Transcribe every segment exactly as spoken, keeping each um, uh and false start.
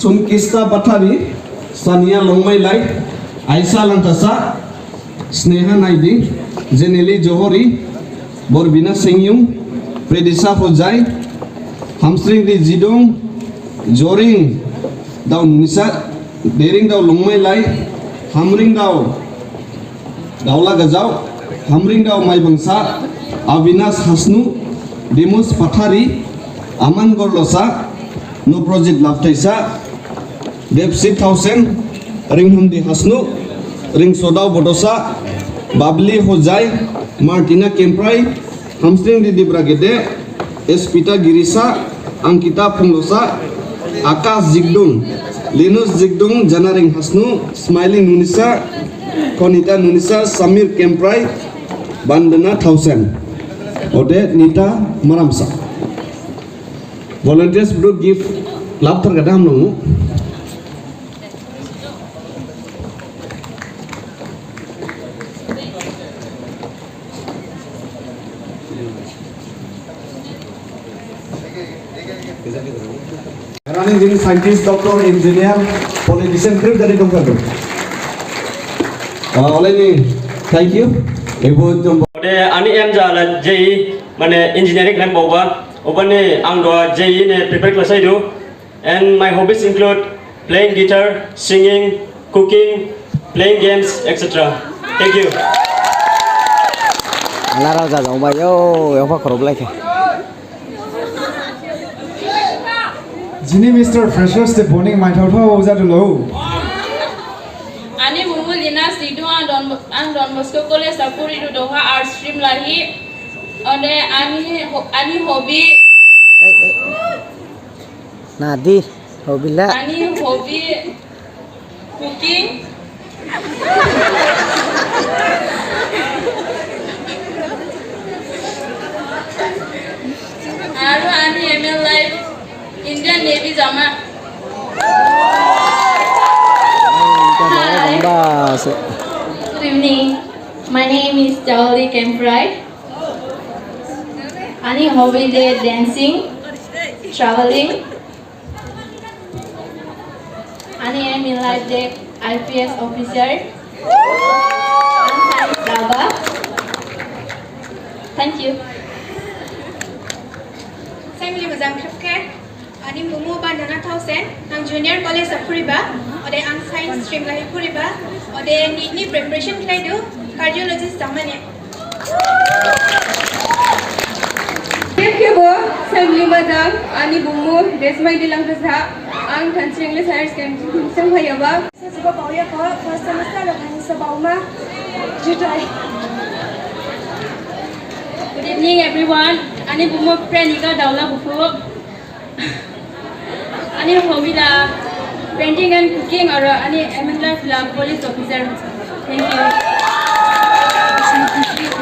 Sunkista Bathari, Sania Longmailai, Aisa Langthasa, Sneha Naidi, Jeneli Johori, Borbina Sengyung, Predisa Hojai, Hamsringdi Jidong, Joring Dao Nunisa, Dering Dao Longmailai, Hamring Dao Daula Gajao, Hamring Dao Maibangsa, Avinash Hasnu, Dimus Pathari, Aman Gorlosa, Noprojit Laptaisa, Debsit Thaosen, Ringhamdi Hasnu, Ringsodao Bodosa, Babli Hojai, Martina Kemprai, Hamsringdi Dibragede, Espita Girisa, Angkita Phunglosa, Akash Jigdung, Linus Jigdung, Janaring Hasnu, Smiling Nunisa, Konita Nunisa, Samir Kemprai, Bandana Thaosen, ode Nita Maramsa. Volunteers bro gift lapthar gada hamlong. Running jini scientist, doctor, engineer, politician, khrip jadi dongkha. Oleni, thank you. Ibu jom. Ode ani aim jala J E E, mane engineering khlaibaoba. Obani ang do J E E ni prepare khlaisaidu. And my hobbies include playing guitar, singing, cooking, playing games, et cetera. Thank you. Alarao jajao bai yo, yokha khorob laikhe. Jini Mister Freshers de boning maithao thao jadu lo. Ani bumu Lina Sidu, ang Don, ang Don Bosco College ha phuridu duha arts stream lahi. Ode ani ho-, ani hobby. Nadi, hobby la. Ani hobby cooking. Aru ani aim in life Indian Navy jama. Hi. Good evening. My name is Charlie Kemprai. Ani hobby de dancing, traveling. Ani aim in life de I P S officer. Ang science daba. Thank you. Family mojang khrip khe. Ani bumu Bandana Thaosen, ang junior college ha phuriba, ode ang science stream lahi phuriba, ode NEET ni preparation khlaidu, cardiologist jamane. Khrip khebo, family mojang, ani bumu Desmai Dilangthasa, ang Thansi English Higher Secondary school ha phaiyaba. Sajiba baoya kho, first semester ha thangsa baoma. Juthai. Good evening, everyone. Ani bumu Prenika Daula Buphu. Ani hobby la painting and cooking, aru ani aim in life la police officer. Thank you.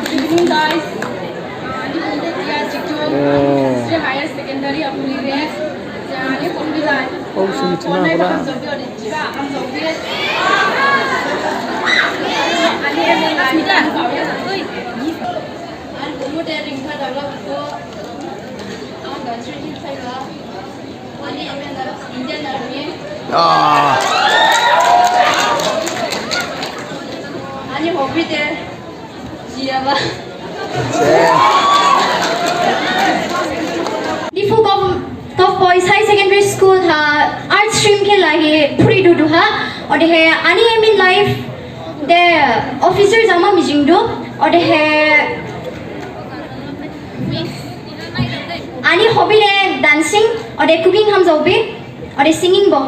Good evening, guys. Ani hobby la Jigdong, oh. Sri Higher Secondary ha phuriba. Ani hobby la, oh, sini, ah, cina, phone apa? Jiba, ang jogger. Ani aim in life la. Ani bumu de Ringpha Daula Buphu. Ang graduation khlaiba. Ani aim in life Indian Army. Ah. Ani hobby de jiyaba. Diphu Gov-, Govt Boys Higher Secondary School ha arts stream khe lahi phuridu duha. Odehe ani aim in life de officer jama mijingdu. Odehe ani hobby de dancing, ode cooking hamjaobi, ode singing bo.